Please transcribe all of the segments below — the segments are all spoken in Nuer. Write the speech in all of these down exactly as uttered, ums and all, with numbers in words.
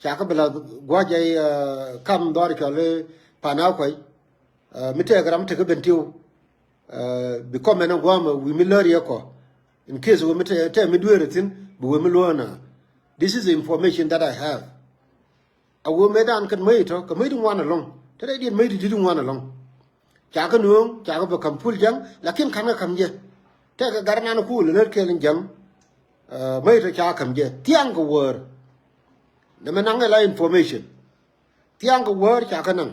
Ca kɛ bi la gua̱c ɛ kam dhɔr cɔl i̱ Pan Akuac. Mi tɛk ram tekɛ Bentiu. Bi kɔmɛn ɛ gua̱a̱mɛ wi̱i̱ mi lär yɛ kɔ. In case wee mi tɛ mi dueer thi̱n bi wee mi luäänä. This is the information that I have. A wee mëëdan kɛn mäc tɔ kɛ mäc ti ŋuan ɛlɔ̱ŋ. Te rɛydiɛn mäc ti di̱t ti ŋuan ɛlɔ̱ŋ. Ca kɛ nööŋ ca kɛ bɛ ka̱m Pul Ja̱ŋ lakin ka̱n kɛ ka̱m jɛ. Tɛkɛ gat nan ku lɛ lät kɛɛl in Ja̱ŋ. Mäc tɔ ca kɛ ka̱m jɛ thia̱a̱ŋ kɛ wäär. Nɛmɛ naŋ ɛ la information. Thia̱a̱ŋ kɛ wäär ca kɛ naŋ.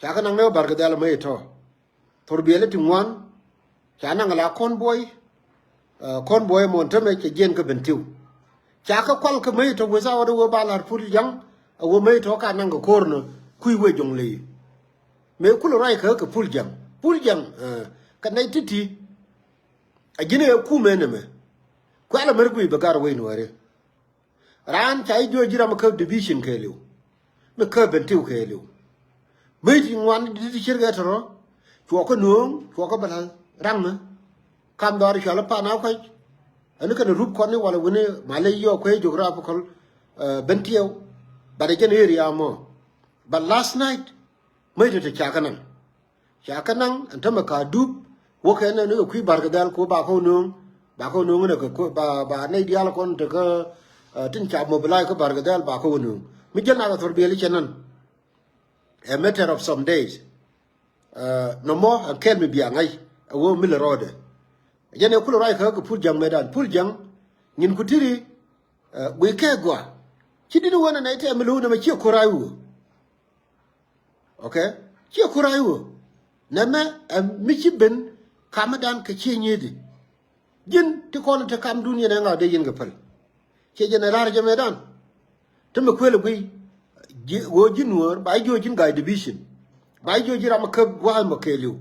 Ca kɛ naŋ ni wä Barkɛ Dhɛl mäc tɔ. Thor biɛli ti ŋuan. Ca naŋ la kɔn buɔy. Kɔn buɔy mɔn tämɛ cɛ jiɛn kä Bentiu. Ca kɛ kual kä mäc tɔ wee thaw wä dee wee ba la̱r Pul Ja̱ŋ. A wee mäc tɔ ka naŋ kɛ ko̱r ni kui̱ wee Jɔŋley. Mëë kulɛ ruac kä kɛ Pul Ja̱ŋ Pul Ja̱ŋ. Kɛ nɛy ti̱ti̱. A ji̱n ɛ kumɛ nɛmɛ. Kuɛl a mɛr guiy bɛ gar wee Nuääri. Raan ca i̱ jiöc ji̱ ram mi käp division kɛɛliw. Mi käp Bentiu kɛɛliw. Mäc ti ŋuan di̱t ti cier kɛ tɔrɔ. Cuɔk kä nööŋ cuɔk kä bɛ la̱th raŋ mi. Kam dhɔr cual i̱ Pan Akuac. Ɛn kɛn rup kɔn i̱ wala wini malɛ yɔɔk kuɛ geographical. Bentiu. But ɛ jɛn area mɔ. But last night mäc ti te ca kɛ naŋ. Ca kɛ naŋ ɛn tämɛ ka dup. Wä kɛ nɛ ni kɛ kui̱ Barkɛ Dhɛl ku ba kɛ wä nööŋ. Ba kɛ wä nööŋ nɛ kɛ ba ba nɛy diaal kɔn te kä tin ca mobilize kä Barkɛ Dhɛl ba kɛ wä nööŋ. Mi jäl na kɛ thor biɛli cɛ nan. A matter of some days. Nɔmɔ ɛn kɛl mi bia ŋa̱c ɛ wä mi lɛ rɔɔdɛ. Jɛn ɛ kulɛ ruac kä kɛ Pul Ja̱ŋ mëëdan Pul Ja̱ŋ. Nyin ku tiri. Guiy kɛ gɔaa ci di̱t wä nɛ nɛy tɛm mi lo̱w nɛmɛ ciɛ ko̱r a i̱ wä. Ok. Ciɛ ko̱r a i̱ wä. Nɛmɛ ɛ mi ci ben kamä dan kɛ ciɛ nyieth i̱ ji̱n ti kɔn te kamdun yɛn ɛ ŋa̱ dee yɛn kɛ päl. Ciɛ jɛn ɛ la̱r jɛ mëëdan. Te mi kuël ɛ guiy. Ɣöö ji̱n Nuäär ba ji̱ ji̱n ga̱a̱c division. Ba ji̱ ji̱ ram ɛ käp gua̱a̱th mɔ kɛɛliw.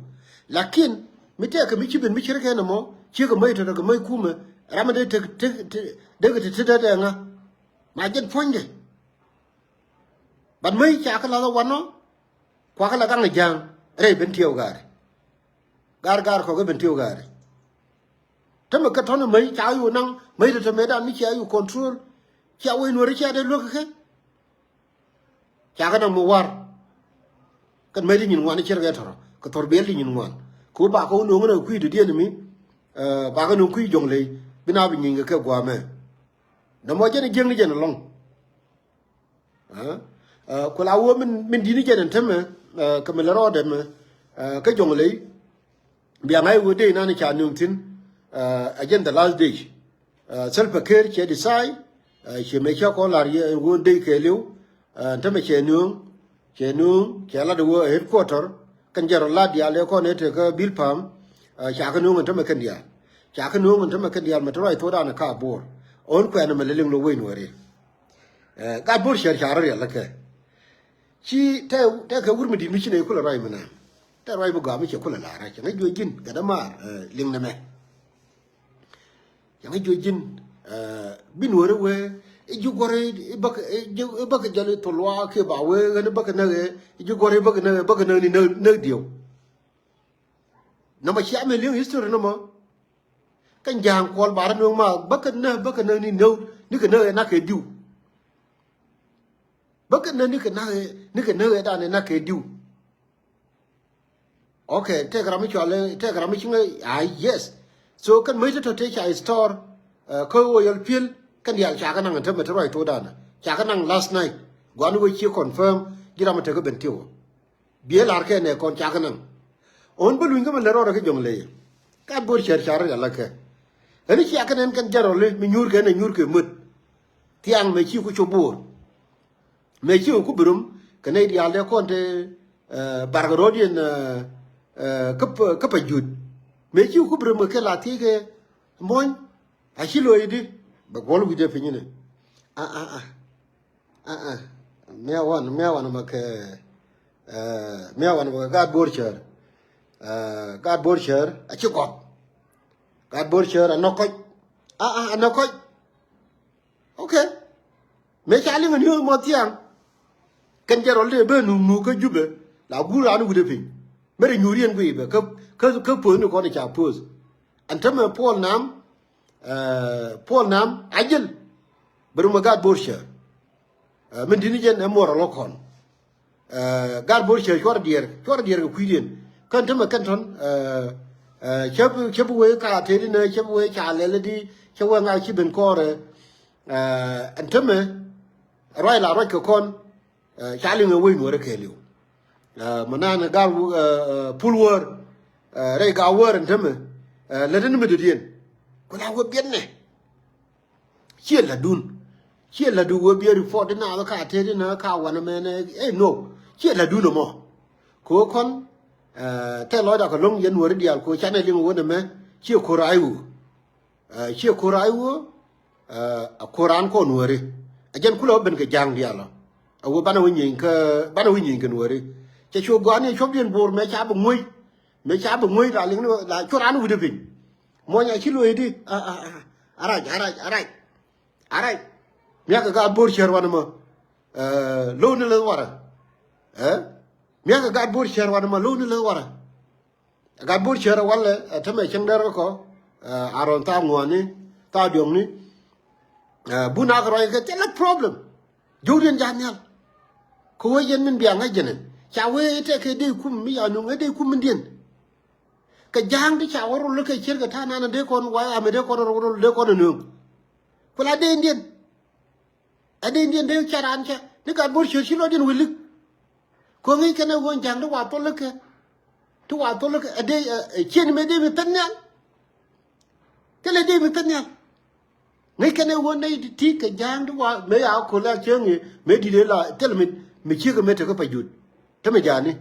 Lakin mi tɛkɛ mi ci ben mi ci rɛ kɛn ɛmɔ ciekɛ mäc tɔ̱tɔ̱ kɛ mäc kumɛ. Ram ɛ dee tek tek dee kɛ te te dee dee ŋa̱. Ma jɛn puɔ̱nydɛ. But mäc ca kä lath ɛ wanɔ. Kuakä la gaŋ ɛ ja̱a̱ŋ rɛy Bentiu gaari. Gaar gaar kɔk ɛ Bentiu gaari. Tämɛ kä tɔ̱nɛ mäc ca yu naŋ mäc tɔ̱tɔ̱ mëëdan mi cia yu control. Cia wec Nuääri cia dee luäk kɛ. Ca kä naŋ mi war. Kɛn mäc ti nyin ŋuan i̱ cir kɛ tɔ̱rɔ kɛ thor biɛl ti nyin ŋuan. Kɛ wä ba kä wä no̱o̱ŋ ni kui̱ dɔ̱diɛn mi. Ba kä no̱o̱ŋ kui̱ Jɔŋley bi na bi nyiny kɛ kɛ gua̱a̱mɛ. Nɔmɔ jɛn i̱ jiäkni jɛn ɛlɔ̱ŋ. Ku la wä min di̱t ni jɛn ɛn tämɛ. Kɛ mi lɛ rɔɔdɛ mɛ kä Jɔŋley. Bia ŋa̱c wä dee nan ca nööŋ thi̱n. Ɛ jɛn the last day. Salva Kiir cɛ decide. Ciɛ mëë cä kɔn la̱r yɛ wä dee kɛɛliw. Ɛn tämɛ cɛ nööŋ. Cɛ nööŋ cɛ lat wä headquarter. Kɛn jɛ rɔ lat diaal ɛ kɔn ɛ tekä Bilpam. Ca kä nööŋ ɛn tämɛ kɛn diaal. Ca kä nööŋ ɛn tämɛ kɛn diaal mɛ te ruac thokdan ɛ ka Bor. Ɣän kuɛn ɛmɛ lɛ liŋ lo̱ wec Nuääri. Gat Bor cär ca rɔ rial lä kɛ. Ci tɛ tɛ kɛ wur mi di̱t mi ci nɛ kulɛ ruac mi naan. Tɛ ruac mi gɔaa mi cɛ kulɛ la̱r cɛ ŋäc juɔc ji̱n kɛ dämaar liŋ nɛmɛ. Cɛ ŋäc juɔc ji̱n bi Nuääri wee i̱ ji̱ guɔ̱r i̱ bäk i̱ bäk jɔl i̱ thol luaak kiɛ ba wee ɣän i̱ bäk näk i̱ ji̱ guɔ̱r i̱ bäk näk bäk näk ni näk diɛw. Nɔmɔ cia mi liŋ history nɔmɔ. Kä ja̱a̱ŋ kuɔl ba rɔ nueŋ ma bäkɛ nä bäkɛ nä ni nä ni kɛ nä ɛ nak kɛ diw. Bäkɛ nä ni kɛ nak ɛ ni kɛ nä ɛ dan ɛ nak kɛ diw. Okay, tëëkɛ ram mi cual ɛ tëëkɛ ram mi ci ŋä a yes. So kɛn mäc tɔ̱tɔ̱ tëë ca store kä ɣöö yɔl pi̱el kɛn diaal ca kɛ naŋ ɛ tämɛ te ruac thokdan ca kɛ naŋ last night. Gua̱n wee ci confirm ji̱ ram mi tekɛ ben tiw. Biɛ la̱r kɛ nɛ kɔn cak naŋ. Ɣän bä luny kä mi lät rɔɔdɛ kä Jɔŋley. Gat Bor cär car rial lä kɛ. Ɣän i̱ cia kɛ nɛn kɛn jɛrɔli mi nyuur kɛ nɛ nyuur kɛ mät. Thiaŋ mëë ci ku cop Bor. Mëë ci ku bi rom kɛ nɛy diaal dee kɔn te barkɛ rɔɔd yɛn kä pa jut. Mëë ci ku bi rom kɛ la thiec kɛ muɔ̱ny. A ci lo̱c di bɛ guɔl wi̱cdɛ piny inɛ. A a a. Aa, mia wan mia wan mɛ kɛ mia wan mɛ kɛ Gat Bor cär. Gat Bor cär a ci gɔp. Gat Bor cär a nɔk kɔc. Aa, a nɔk kɔc. Okay. Mëë ca liŋ a niööth mɔ thiaŋ. Kɛn jɛ rɔl dee ben nu nu kä Jubɛ la guur an wi̱dɛ piny. Mɛrɛ nyuur yɛn guiy bɛ kä kä kä poth ni kɔn ca poth. Ɛn tämɛ Puɔl Nam. Puɔl Nam a jil. Bɛ rum a Gat Bor cär. Ɛ, min di̱t ni jɛn ɛ muɔr ɛ lɔ kɔn. Ɛ, gat bo̱r cɛ cuɔr diɛɛr, cuɔr diɛɛr kɛ kui̱diɛn. Kän tämɛ kɛn tɔ̱n, ɛ, ɛ, cäp, cäp wee ka tëëdi nä, cäp wee ca lɛl di, cäp wee ŋak ci ben kɔɔrɛ. Ɛ, ɛn tämɛ, ruac la ruac kɛ kɔn, ɛ, ca liŋ ɛ wec nuɔrɛ kɛɛliw. Ɛ, mɛ nan gat, ɛ, ɛ, pul wäär, ɛ, rɛy gat wäär ɛn tämɛ, ɛ, lät ni mi dödiɛn. Ku la wee biɛt nɛ. Ciɛ la̱tdun. Ciɛ la̱tdu wee biɛ report di naath ka tëëdi nä ka wanɛ mɛnɛ, ɛ, no. Ciɛ la̱tdun ɛmɔ. Kɛ ɣöö kɔn, ɛ, tɛth lɔcda kɛ lo̱ŋ yɛn wääri diaal kɛ ɣöö canɛ liŋ ɣöö nɛmɛ ciɛ ko̱r a i̱ ɣöö. Ɛ, ciɛ ko̱r a i̱ ɣöö, ɛ, a ko̱r an kɔn wääri. Ɛ jɛn kulɛ wä ben kɛ ja̱a̱ŋ diaal ɔ. Ɛ ɣöö banɛ wä nyieny kä, banɛ wä nyieny kɛn wääri. Cɛ cu gɔ̱a̱r ni cuɔpdiɛn bo̱o̱r mëë ca bi ŋuäc. Mëë ca bi ŋuäc la liŋ ni la cuɔr an wi̱dɛ piny. Muɔ̱ny a ci lo̱c di, a, a, a, arac, arac, arac. Arac. Miakä gat bo̱r cär wanɛ mɔ. Ɛ, lo̱w ni leth warɛ. Ɛ? Miakä gat bo̱r cär wanɛ mɔ, lo̱w ni leth warɛ. Gat bo̱r cär walɛ, ɛ, tämɛ cäŋ dɛr kä kɔ. Ɛ, aron thaa ŋuani, thaa diɔ̱ŋni. Ɛ, bun ak rɔy kɛ thilɛ problem. Jowdiɛn ja̱a̱n nhial. Kɛ wee yɛn min bia ŋäc jɛnɛn. Ca wee tɛk kɛ dee kum mi ya nuŋ ɛ dee kum min diɛn. Kɛ ja̱a̱ŋ ti ca wä rol kɛ cier kɛ ta̱a̱ nan dee kɔn wa amɛ dee kɔn rol dee kɔn nuŋ. Ku la dee indiɛn. Ɛ dee indiɛn dee ca raan cɛ ni gat bo̱r cier ci lɔcdiɛn wi̱lik. Ko̱ ŋi̱i̱c kɛn ɛ ɣöö ja̱a̱ŋ ti wa thol kɛ. Ti wa thol kɛ ɛ dee, ɛ, ɛ, cieni mëë dee mi pɛn nhial. Thilɛ dee mi pɛn nhial. Ŋäc kɛn ɛ ɣöö nɛy ti ti kɛ ja̱a̱ŋ ti wa mëë ya ko̱l a cieŋ i̱ mëë di̱t ëë la thilɛ mi, mi ciek ɛ mëë tekä pa jut. Te mi ja̱a̱ni.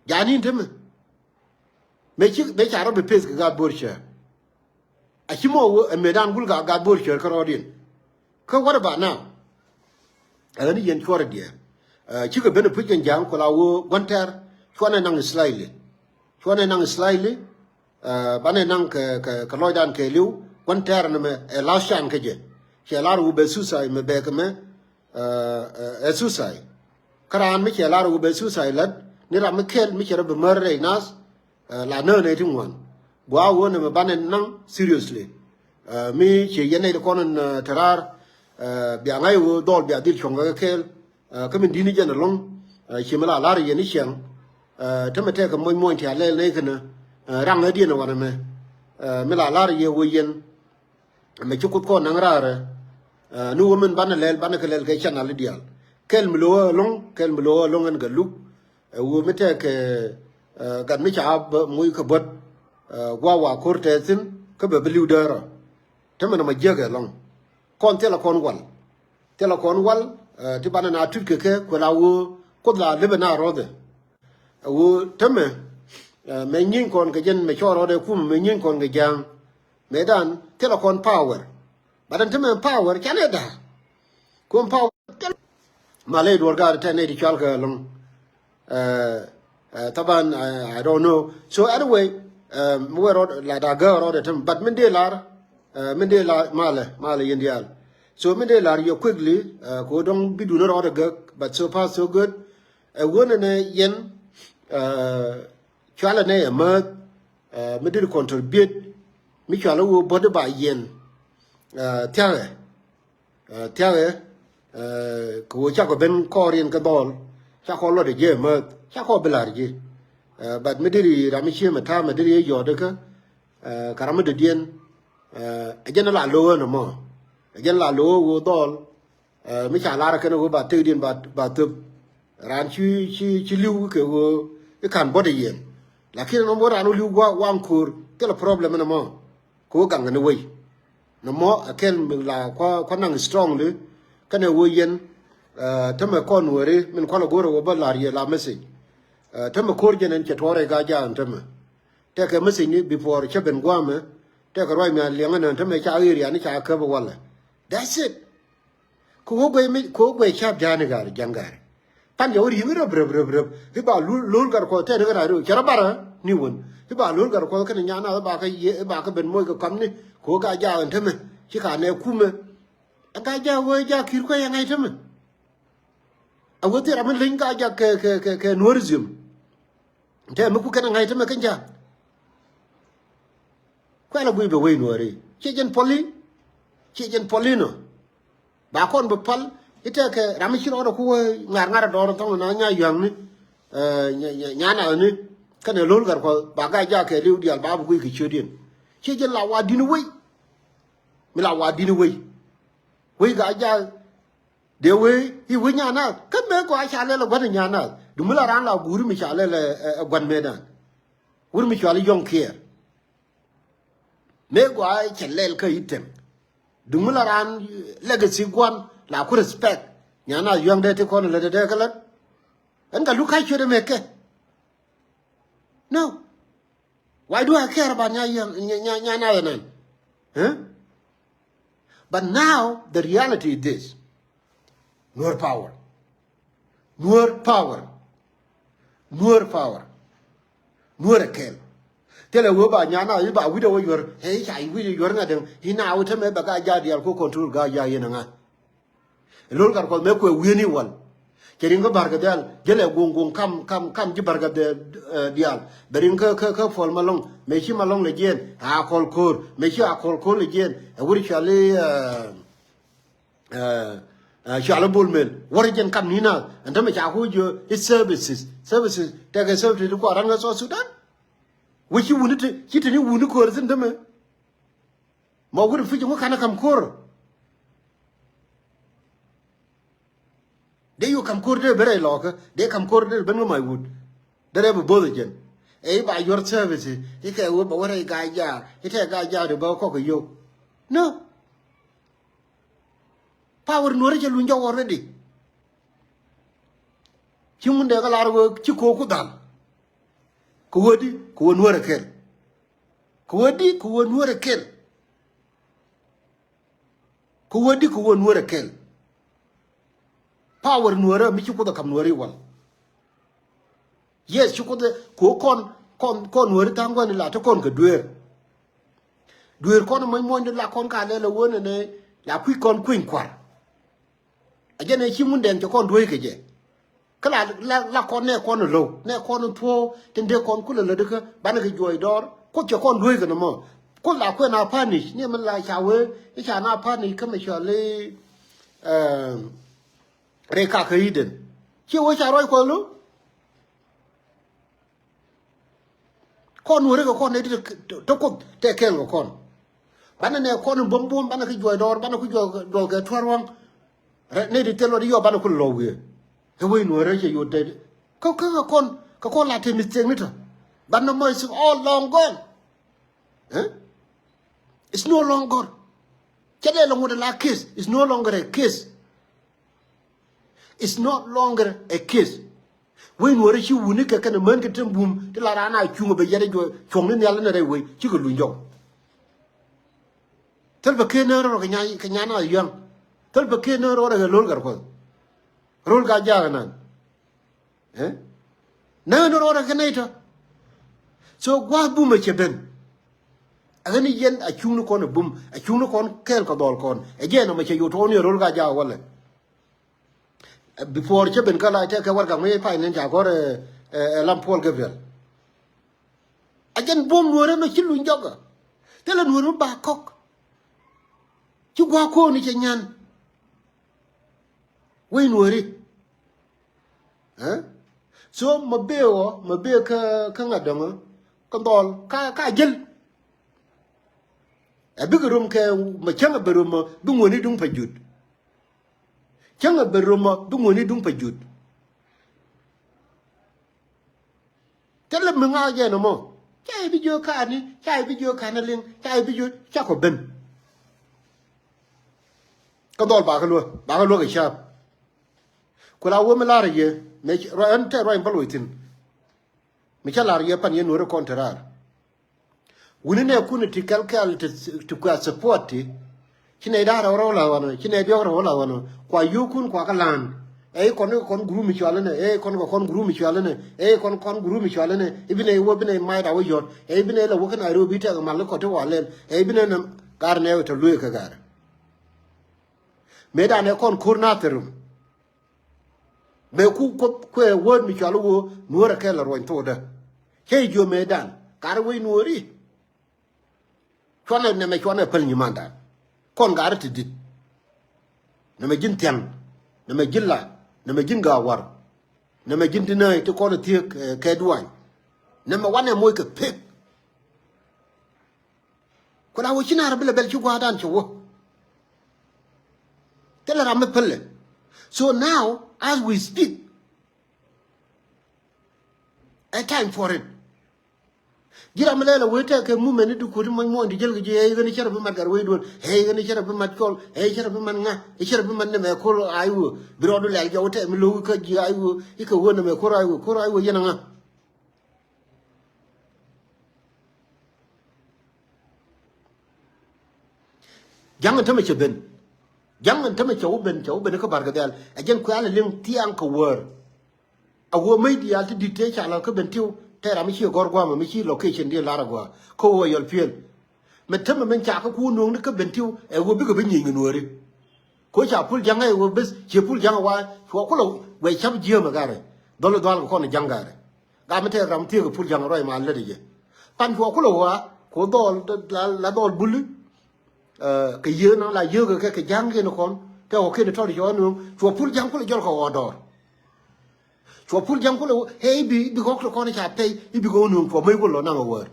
Ja̱a̱ni in te mi. Mëë ci, mëë ca rɔ bi peth kɛ gat bo̱r cär. A ci mɔ wä ɛ mëëdan gul gat, gat bo̱r cär kä rɔɔdiɛn. Kä what about now? Ɛ ɣän i̱ yɛn cuɔrɛ diɛɛr. Ɛ, cikɛ ben ɛ puc kɛn ja̱a̱ŋ ku la wä gua̱n tɛr. Cuɔnɛ naŋ slightly. Cuɔnɛ naŋ slightly. Ɛ, banɛ naŋ kɛ, kɛ, kɛ lɔcdan kɛɛliw. Gua̱n tɛr nɛmɛ ɛ last chance kä jɛ. Cɛ lar wä bɛ suicide mɛ bɛ kɛ mɛ. Ɛ, ɛ, ɛ suicide. Kä raan mi cɛ lar wä bɛ suicide lät ni ram mi kɛl mi cɛ rɔ bi mär rɛy nath. Ɛ, la nä nɛ ti ŋuan. Gua wä nɛ mɛ banɛ naŋ seriously. Ɛ, mi ciɛ yɛn nɛ ti kɔn in, ɛ, te raar. Ɛ, bia ŋa̱c wä dhɔl bia dhil cuɔ̱ŋ kɛ kɛɛl. Ɛ, kä min di̱t ni jɛn ɛlɔ̱ŋ. Ɛ, ci mi la lar yɛn i̱ ciɛŋ. Ɛ, te mɛ tɛk kɛ moc muɔ̱ny ti a lɛl nɛ kɛnɛ. Ɛ, raŋ ɛ diɛn ɛ wanɛ mɛ. Ɛ, mi la lar yɛ wä yɛn. Mɛ ci Kuoth kɔn naŋ raarɛ. Ɛ, ni wä min banɛ lɛl, banɛ kɛ lɛl kɛ canal diaal. Kɛl mi lo̱ ɣä ɛlɔ̱ŋ, kɛl mi lo̱ ɣä ɛlɔ̱ŋ ɛn kɛ luk. Ɛ, wä mi tɛk kɛ, ɛ, gat mi ca bä moc kɛ buɔ̱t. Ɛ, gua wa ko̱r tɛth thi̱n, kä bɛ bi li̱w däärä. Te mɛ nɔmɔ jiäk ɛlɔ̱ŋ. Kɔn thilɛ kɔn wal. Thilɛ kɔn wal, ɛ, ti banɛ na tut kɛ kɛ, kuɛ la wä, Kuoth la lipɛ na rɔthɛ. Ɛ, wä te mɛ, ɛ, mɛ nyieny kɔn kɛ jɛn, mɛ cɔɔr rɔɔdɛ kumɛ, mɛ nyieny kɔn kɛ ja̱a̱ŋ. Mëëdan thilɛ kɔn power. But ɛn tämɛ power canɛ da̱a̱. Kuɔm power thilɛ. Ma ley duɔr gaat tɛn nɛy ti cual kɛ ɛlɔ̱ŋ. Ɛ, ɛ, thaban, I, I don't know. So anyway, ɛ, mi wee rɔɔd la da̱a̱ gäk rɔɔd ɛ tämɛ. But min dee lar, ɛ, min dee lar malɛ, malɛ yɛn diaal. So min dee lar yɛ quickly, ɛ, kɛ wä dɔ̱ŋ bi duundä rɔɔd ɛ gäk. But so far so good. Ɛ, wä nɛnɛ yɛn, ɛ, cualɛ nɛ ɛ määth, ɛ, mi deri contribute, mi cualɛ wä bädɛ ba yɛn, ɛ, thia̱kɛ, ɛ, thia̱kɛ, ɛ, kɛ wä cakɔ ben kɔɔr yɛn kɛ dhɔl, cakɔ luɔtdɛ jiɛ määth, cakɔ bi la̱r ji̱. Ɛ, but mi deri ram mi ciemɛ ta̱a̱mɛ deri yɛ yɔɔt ikä, ɛ, kɛ ram mi dɔ̱diɛn, ɛ, ɛ jɛn la lo̱o̱ ɣän ɛmɔ, ɛ jɛn la lo̱o̱ wä dhɔl, Ɛ, mi ca lar kɛn ɣöö ba tekdiɛn ba, ba thöp. Raan ci, ci, ci li̱w kɛ ɣöö i̱ ka̱n buɔ̱t i̱ yɛn. Lakin ɛn ɣöö raan wä li̱w gua̱a̱k waŋ ko̱o̱r thilɛ problem ɛn ɛmɔ. Kɛ ɣöö gaŋ kɛn i̱ wei. Nɔmɔ ɛ kɛl mi la kua, kua naŋ strongly. Kɛnɛ ɣöö yɛn, ɛ, tämɛ kɔn weri min kualɛ go̱o̱rɛ ɣöö bä lar yɛ la message. Ɛ, tämɛ ko̱o̱r jɛn ɛn cɛ tuɔɔrɛ ka jaak ɛn tämɛ. Tɛkɛ message ni before cä ben gua̱a̱mɛ. Tɛkɛ ruac mi a liɛŋä nɛn tämɛ ca area ni ca käp walɛ. That's it. Kɛ ɣöö guɛc mi, kɛ ɣöö guɛc ca̱p ja̱a̱ni ga̱a̱r ja̱ŋ ga̱a̱r. Pan jɛ wä ri̱i̱ŋ röp röp röp röp. I̱ ba lul, lul gat kuɔth tɛn kä raar röp cɛ rɔ barä ni wun. I̱ ba lul gat kuɔth kɛn nya̱a̱n nath i̱ ba kä yiëë, i̱ ba kä ben moc kɛ kɔamni. Kɛ ɣöö gat jaak ɛn tämɛ. Ci ka nɛ kumɛ. Ɛ gat jaak wee jaak ki̱i̱r kuɛ yɛ ŋa̱c tämɛ. Ɛ wee thil ram mi leny gat jaak kɛ, kɛ, kɛ, kɛ nuɔ̱rizium. Tɛ mi ku kɛn ɛ ŋa̱c tämɛ kɛn jaak. Kuɛl a guiy bɛ wec nuɔ̱ɔ̱ri. Ciɛ jɛn pɔli. Ciɛ jɛn pɔli nɔ. Ba kɔn bɛ pal. I̱ tɛkɛ ram mi ci rɔɔdɛ ku wee ŋa̱r ŋa̱r a dɔɔr thɔŋ na nya yua̱ŋni, eh, nya, nya, nya nathni. Kɛnɛ lo̱l gat kɔ ba ga ja kɛ li̱w diaal ba bi guic kɛ ciötdiɛn. Ci jɛ la wa di̱n wei. Mi la wa di̱n wei. Wei ga ja dee wei i̱ wei nya nath. Kä mëë gɔaa ca lɛl ɛ gua̱n nya nath. Duŋ mi la raan la guuri mi ca lɛl ɛ, ɛ, ɛ gua̱n mëëdan. Wur mi cual i̱ yɔ̱ŋ kiɛɛr. Mëë gɔaa cɛ lɛl kä i̱ tɛm. Duŋ mi la raan legacy gua̱n la ku respect. Nya nath yua̱ŋ dee ti kɔn lät dee kä lät. Ɛn ka luk ka̱c cuet ɛmɛ kɛ. No. Why do I care about nya yua̱ŋ, nya, nya, nya nath ɛnɛn? Huh? But now the reality is this. Nuer power. Nuer power. Nuer power. Nuer ɛ kɛl. Thilɛ wee ba nya nath i̱ ba wi̱cdɛ wä yuɔr. Ɛ i̱ ca i̱ wi̱c yuɔr ŋa̱t däŋ. I̱ na wä tämɛ bɛ ga ja diaal ku control ga ja yɛn ɛ ŋa̱. Lo̱l gat kuɔth mëë kuɛ wi̱i̱ni wal. Cɛ riŋ kä Barkɛ Dhɛl jälɛ guŋ guŋ kam kam kam ji̱ Barkɛ Dhɛl, eh, diaal. Bɛ riŋ kä kä kä Puɔl Malɔŋ mëë ci Malɔŋ lɛ jiɛn a kɔl ko̱o̱r mëë ci a kɔl ko̱o̱r lɛ jiɛn. Ɛ wur cɔal i̱, eh, eh, eh, cɔal i̱ Bol Mel wär jɛn kam ni̱n a ɛn tämɛ ca ku jiö i̱ services services tɛkɛ services ti kuaran kä South Sudan. Wä ci wuni ti ci te ni wuni ko̱o̱r thi̱n tämɛ. Ma wut pi̱c ŋu kanɛ ka̱m ko̱r. Dee yu ka̱m ko̱r dee ben rɛy lɔɔkä dee ka̱m ko̱r dee ben ŋu may wut. Dee rɛy bi bo̱th ɛ jɛn. Ɛ i̱ ba your service i̱ kɛ wee ba wä rɛy ga̱a̱c jaak i̱ tɛk ga̱a̱c jaak dee bä kɔk kɛ yio̱w. No. Power Nuɔ̱ɔ̱rä cɛ luny jɔk already. Ci ŋun dee kä lar wee ci ko̱o̱k ku dhal. Kɛ wee di kɛ wee Nuɔ̱ɔ̱rä kɛl. Kɛ wee di kɛ wee Nuɔ̱ɔ̱rä kɛl. Kɛ wee di kɛ wee Nuɔ̱ɔ̱rä kɛl. Power Nuɔ̱ɔ̱rä mi ci Kuoth ɛ ka̱m Nuɔ̱ɔ̱rä i̱ wal. Yes, ci Kuoth ɛ ko̱o̱k kɔn kɔn kɔn Nuɔ̱ɔ̱rä tha̱a̱ŋ gua̱n i̱ la te kɔn kɛ dueer. Dueer kɔn mɔc muɔ̱nydu la kɔn ka lɛl ɛ wee nɛnɛ la kui̱ kɔn kueny kua̱r. A jɛn ɛ ci Ŋundɛŋ cɛ kɔn dueec kɛ jɛ. Kä la la la kɔn nɛ kɔn lo̱w nɛ kɔn thuɔ̱ɔ̱ tin dee kɔn kulɛ lätdi kä banɛ kɛ juɔc dɔɔr. Kuoth cɛ kɔn dueec kɛ nɔmɔ. Kuoth la kuɛn a punish ni mi la ca wee i̱ ca na punish kä mi cɔl i̱, eh, rɛy kakä Eden. Ciɛ wee ca ruac Kuɔth lo̱w. Kɔn Nuɔ̱ɔ̱ri kɛ kɔn nɛ ti te Kuoth tɛ kɛɛl kɛ kɔn. Banɛ nɛ kɔn in buɔ̱m buɔ̱m banɛ kä juɔc dɔɔr banɛ kä juɔc dɔɔr kɛ tua̱r waŋ. Rɛ nɛ ti thil luɔt i̱ yɔ banɛ ku lɔw wiee. Ɛ wec Nuɔ̱ɔ̱ri cɛ yot tɛ kä kä kɛ kɔn kɛ kɔn la te mistake ni tɔ. Banɛ mɔ is all long gone. Eh? It's no longer. Cɛ dee lɔ ŋut la case. It's no longer a case. It's no longer a case. Wec Nuɔ̱ɔ̱ri ci wuni kɛ kɛn män kɛ tem bum ti la raan a cuŋ bɛ yɛt a juɔc cuɔ̱ŋni nhial ni rɛy wec cikɛ luny jɔk. Thil bɛ ken ni rɔɔdɛ kɛ nya kɛ nya na yuaŋ. Thil bɛ ken ni rɔɔdɛ kɛ lo̱l gat Kuɔth. Ro̱l ka jaak nan. Eh? Nä ni rɔɔdɛ kɛ nɛy tɔ. So gua̱a̱th bum ɛ cɛ ben. Ɛ ɣän ni yɛn a cuŋni kɔn ɛ bum a cuŋni kɔn kɛɛl kɛ dhɔl kɔn ɛ jɛn ɔmɔ cɛ yot tɔɔni ɛ ro̱l ka jaak walɛ. Before cä ben kä la tɛk kɛ warɛgak mi pay nen ca gɔr, eh, eh, Lam Paul Gabriel. A jɛn buɔ̱m Nuɔ̱ɔ̱rä mi ci luny jɔkä. Thilɛ Nuɔ̱ɔ̱rä mi ba kɔk. Ci gua̱a̱k ko̱o̱ni cɛ nyan. Wec Nuɔ̱ɔ̱ri. Eh? So ma bee ɣɔ ma bee kä kä ŋa̱t dɔ̱ŋä kä dhɔl ka ka jäl. Ɛ bikɛ rom kɛ ma cäŋ a bɛ rom ma bi ŋuɔ̱ni duŋ pa jut. Cäŋ a ben romɔ bi ŋuɔ̱ni duŋ pa jut. Thilɛ mi ŋa̱a̱k jɛ nɔmɔ. Ca i̱ bi jiök ka̱a̱ni ca i̱ bi jiök ka̱a̱ni liŋ ca i̱ bi jiök ca kɔ ben. Kä dhɔl bakɛ luäk bakɛ luäk ɛ ca̱a̱p. Ku la wä mi la̱rä yɛ mɛ ruac ɛn tɛ ruac in bä loc thi̱n. Mi cä la̱r yɛ pan yɛ Nuɔ̱ɔ̱ri kɔn te raar. Wuni nɛ kun ti kɛl kɛl ti ti kua support ti. Ci nɛ da̱r rɛw rɛw la wanɔ ci nɛ diɔk rɛw la wanɔ kua yukun kua kä lan. Ɛ kɔn kɔn group mi cual nɛ ɛ kɔn kɔn group mi cual nɛ ɛ kɔn kɔn group mi cual nɛ ibi nɛ wä bi nɛ mai da wä yɔt ɛ ibi nɛ la wä kä Nairobi tɛ mal kɔ ti wa lɛl ɛ ibi nɛ nam gar nɛ wä tɛ luɛ kɛ gar. Mɛ da nɛ kɔn kur na thɛrum. Mëë ku Kuoth kuɛ word mi cual woo Nuɔ̱ɔ̱rä kɛl a ruɔ̱ny thokdä. Cä i̱ jiö mëëdan gat rɛ wec Nuɔ̱ɔ̱ri. Cuanɛ nɛmɛ cuanɛ päl nyimandan. Kɔn gat rɛ ti di̱t. Nɛmɛ ji̱n thia̱ŋ. Nɛmɛ ji̱n la, nɛmɛ ji̱n Gawar. Nɛmɛ ji̱n ti nääc ti kɔn thiek, eh, kɛ duany. Nɛmɛ wanɛ moc kɛ pek. Ku la wä ci naar bi lɛ bɛl ci gua̱a̱r dan cɛ wä. Thilɛ ram mi pälɛ. So now, as we speak, a time for it. Ji̱ ram mi lɛl a wee tɛk kɛ mumɛn ni di kuut muɔ̱ny muɔ̱ny ti jäl kɛ ji̱, ɛ ɣän cärɛ bi mat gat wee duɔ̱n, ɛ ɣän cärɛ bi mat cɔl, ɛ cärɛ bi mat ŋa, ɛ cärɛ bi mat nɛmɛ ko̱r a i̱ wee. Bi rɔɔdu lɛl jɔw tɛk mi lo̱k kä ji̱ a i̱ wee, i̱ kɛ wee nɛmɛ ko̱r a i̱ wee, ko̱r a i̱ wee yɛn ŋa. Ja̱ŋ ɛn tämɛ cɛ ben. Ja̱ŋ ɛn tämɛ cɛ wä ben, cɛ wä ben kä Barkɛ Dhɛl. Ɛ jɛn kuɛ alɛ liŋ thiaŋ kɛ wäär. A wä mec diaal ti di̱t tëë ca lɔ kä Bentiu, tëë ram mi ci gɔ̱r gua̱a̱mɛ mi ci location diɛn lar a gua̱a̱. Kä wä yɔl piël. Mɛ tämɛ min ca kä kuun nuɔ̱ŋni kä Bentiu, ɛ wä bikɛ bi nyieny kɛ nuääri. Ko ca Pul Ja̱ŋ ɛ wä beth, ciɛ Pul Ja̱ŋ ɛ wa, cua kulɛ wɛ cap jiäämɛ garɛ. Dhɔl dhɔal kɛ kɔn Ja̱ŋ garɛ. Gam mi tɛɛr ram thiek ɛ Pul Ja̱ŋ rɔy ma lät ɛ jɛ. Pan cua kulɛ ɣɔaa, ku dhɔl, la, la dhɔl Buli. Eh, kɛ yiëë na la yiëë kɛ, kɛ Ja̱ŋ kiɛn kɔn, kɛ ɣɔ̱kiɛn tɔt cua nuŋ, cua Pul Ja̱ŋ kulɛ jɔl kɛ ɣɔɔ dɔɔr. Cua Pul Ja̱ŋ kulɛ ɣɔɔ, ɛ i̱ bi, bi ɣɔ̱k ti kɔn ca pɛy, i̱ bi kɛ ɣɔ̱ nuŋ, cua mec kulɛ lɔ nam ɛ wäär.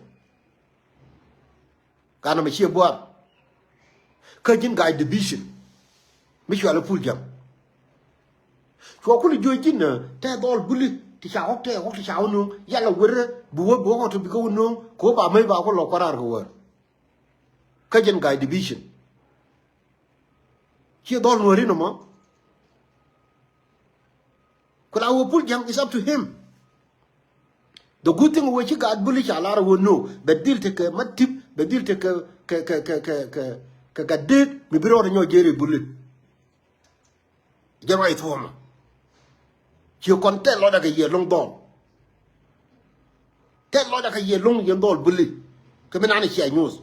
Ka nɔmɔ ciɛ buar. Kä ji̱n ga̱a̱c division. Mi cual i̱ Pul Ja̱ŋ. Cuɔ kul i̱ jiö ji̱n, eh, tɛ dhɔl Buli, ti ca ɣɔk tɛ ɣɔk ti ca wä nuŋ, yal a wër, bi wä, bi ɣɔk tɔ bi kä wä nuŋ, kɛ wä ba mec ba ku lɔ kua̱r raar kɛ wär. Kä ji̱n ga̱a̱c division. Ciɛ dhɔl nuääri nɔmɔ. Ku la wä Pul Ja̱ŋ is up to him. The good thing wee ci gaat Buli ca lar wee no, bɛ dhil tekɛ Matip, bɛ dhil tekɛ kɛ, kɛ, kɛ, kɛ, kɛ, kɛ Gatdet, mi bi rɔɔdɛ nyɔk jiɛɛr i̱ Buli. Jɛ ruac thuɔ̱ɔ̱mä. Ciɛ kɔn tɛl lɔcdä kɛ yiëë lo̱ŋ dhɔl. Tɛl lɔcdä kɛ yiëë lo̱ŋ yɛn dhɔl Buli. Kɛ mi nani cia nyuuth.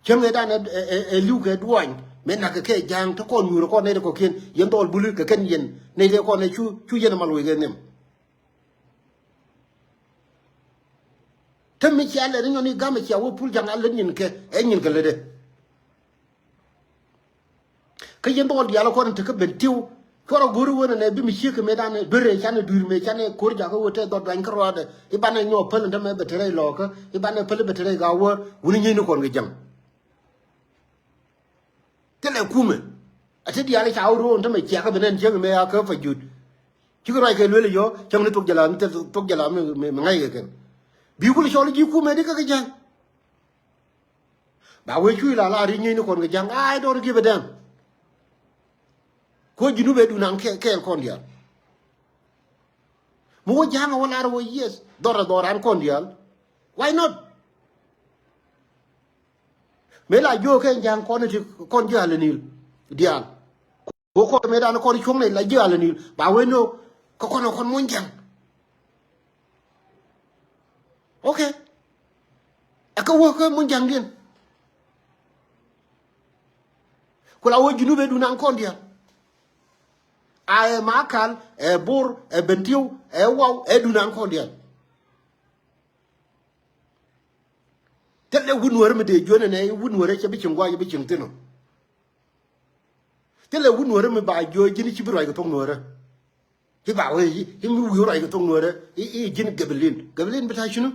Cäŋ ëëdan ɛ, ɛ, ɛ, ɛ li̱w kɛ duany. Mëë nak kɛ kɛ Ja̱a̱ŋ te kɔn nyuur kɔn nɛy ti kɔ̱kiɛn. Yɛn dhɔl Buli kɛ kɛn yɛn. Nɛy ti kɔn ɛ cu, cu yɛn ɛ mal wec kɛ nhiam. Te mi cia lɛt ni nyɔn i̱ gam ɛ cia wee Pul Ja̱ŋ a lät nyin kɛ, ɛ nyin kɛ lätdɛ. Kä yɛn dhɔl diaal kɔn in te kä Bentiu. Cuarɛ go̱ri wen ɛnɛ bi mi ciek kɛ mëëdan duer ɛ canɛ dui̱r mëë canɛ ko̱r jakä wee te dhɔt duany kä ruaadɛ. I̱ banɛ nyɔk päl in te mɛ bɛ te rɛy lɔɔkä. I̱ banɛ päl i̱ bɛ te rɛy Gawar. Wuni nyieyni kɔn kɛ Ja̱ŋ. Thilɛ kumɛ. A te diaal ca wä ro̱o̱n te mɛ ciakä bi nɛn cieŋ mɛ a kä pa jut. Cikɛ ruac kɛ luel yɔ cäŋ ni thok jɛ la mi thil thok jɛ la mi, mi, mi ŋa̱c kɛ kɛn. Bi kul cɔl ji̱ kumɛ di kä kɛ Ja̱ŋ. Ba wee cuc la la ri nyieyni kɔn kɛ Ja̱ŋ. I don't give a damn. Ko Junub ɛ dunaŋ kɛ, kɛɛl kɔn diaal. Mi wä Ja̱a̱ŋ a wä lar wä yes. Dhɔr a dhɔr an kɔn diaal. Why not? Mëë la jiök kɛ Ja̱a̱ŋ kɔn ti kɔn ji̱ alɛ nil diaal. Wä kɔn mëë dan kɔn cuɔ̱ŋ nɛ la ji̱ alɛ nil. Ba wee no. Kä kɔn a kɔn muɔ̱ny Ja̱a̱ŋ. Okay. Ɛ kä wä kä muɔ̱ny Ja̱a̱ŋ diɛn. Ku la wä Junub ɛ dunaŋ kɔn diaal. A ɛ Makal, ɛ Bor, ɛ Bentiu, ɛ Waw, ɛ dunaŋ kɔn diaal. Thilɛ wut nuäärä mi dee juɔ̱n ɛnɛ, wut nuäärä cɛ bi cieŋ gua̱a̱c, cɛ bi cieŋ thi̱n ɔ. Thilɛ wut nuäärä mi ba jiö ji̱n ci bi ruac kɛ thok nuäärä. Ci ba wee, ci mi wi̱i̱ ruac kɛ thok nuäärä, i̱, i̱ ji̱n gɛbɛlin. Gɛbɛlin bi ta̱a̱ cunu?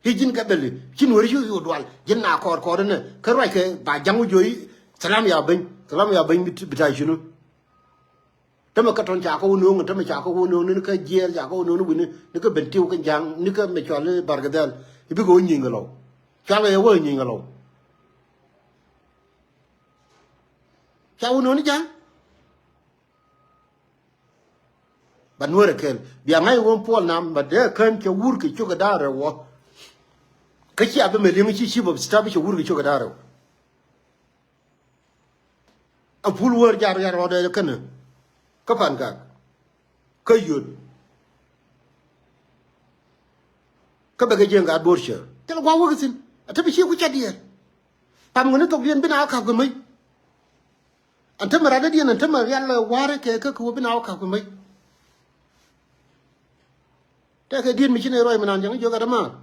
I̱ ji̱n gɛbɛli, ci nuäärä ci wi̱i̱ dual, ji̱n na kɔɔr kɔɔr inɛ. Kä ruac kɛ ba ja̱ŋ wä jiö i̱, thalam ya beny, thalam ya beny bi, bi ta̱a̱ cunu? Tämɛ kä tɔn ca kä wä no̱o̱ŋ, tämɛ ca kä wä no̱o̱ŋ, ni kä jiɛɛl ca kä wä no̱o̱ŋ, ni wi̱ni, ni kä Bentiu kä Ja̱a̱ŋ, ni kä mɛ cual i̱ Barkɛ Dhɛl, i̱ bikɛ wä nyieny kɛ lɔw. Cual kɛ yɛ wä nyieny kɛ lɔw. Ca wä no̱o̱ŋ ni Ja̱a̱ŋ. Ba nuäärɛ kɛl. Bia ŋa̱c wä puɔl nam, ba dee kän cɛ wur kɛ cukɛ da̱a̱ rɛw wä. Kä cia bi mɛ liŋ ci chief of staff cɛ wur kɛ cukɛ da̱a̱ rɛw. A pul wär jar yar rɔɔdɛ känä. Kä Pa̱n Gak. Kä Yöt. Kä bɛ kɛ jiɛn gaat Bo̱r cär. Thilɛ gua̱a̱k wäk thi̱n. A te bi ci ku ca diɛɛr. Pam ŋäni thok diɛn bi na wä ka̱p kɛ mäc. An te mɛ rat dädiɛn, an te mɛ rial, eh, wa̱rä kɛ kä kɛ wä bi na wä ka̱p kɛ mäc. Tɛkɛ diet mi ci nɛ ruac mi nan cäŋ jiök gat ama.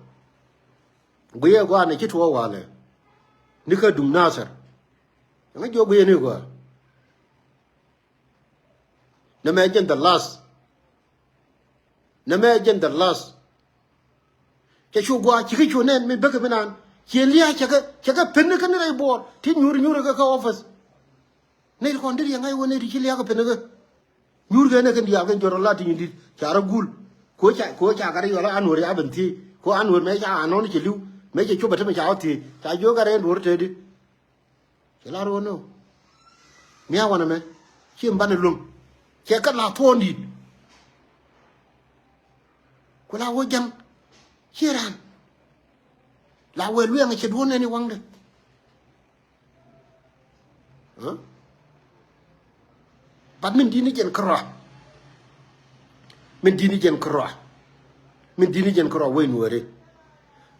Guiyɛ gua̱a̱r nɛ ci tuɔɔk walɛ. Ni kä Dum Nathɛr. Cäŋ jiök guiyɛ ni gua̱a̱r. Nɛmɛ jɛn the last. Nɛmɛ jɛn the last. Cɛ cu gua̱a̱ cikɛ cu nɛn mi bäkɛ mi naan. Ciɛ lia̱a̱ cɛ kɛ, cɛ kɛ pen ni kä ni rɛy buɔɔr ti nyuur nyuur kɛ kä office. Nɛy ti kɔn deri yɛ ŋa̱c wä nɛy ti ci lia̱a̱ kɛ pen ni kä. Nyuur kɛ ni kɛn diaal kɛn jɔt rɔ la ti nyin dit ca rɔ gul. Ko ca, ko ca kɛ rɔ yɔl a nuɔri a ben thiec. Ko a nuɔri mɛ ca a nɔn cɛ li̱w mɛ cɛ cop a te mɛ ca wä thiec ca jiök a rɛy nuɔri te di. Cɛ lar wä no. Mia wanɛ mɛ ci mbanɛ luŋ cɛ kä la thuɔɔn dit. Ku la wä ja̱ŋ ci ran la wee luɛŋ cɛ duɔ̱n nɛn i̱ waŋdɛ. Huh? But min di̱t ni jɛn kärɔa. Min di̱t ni jɛn kärɔa. Min di̱t ni jɛn kärɔa wec nuɔri.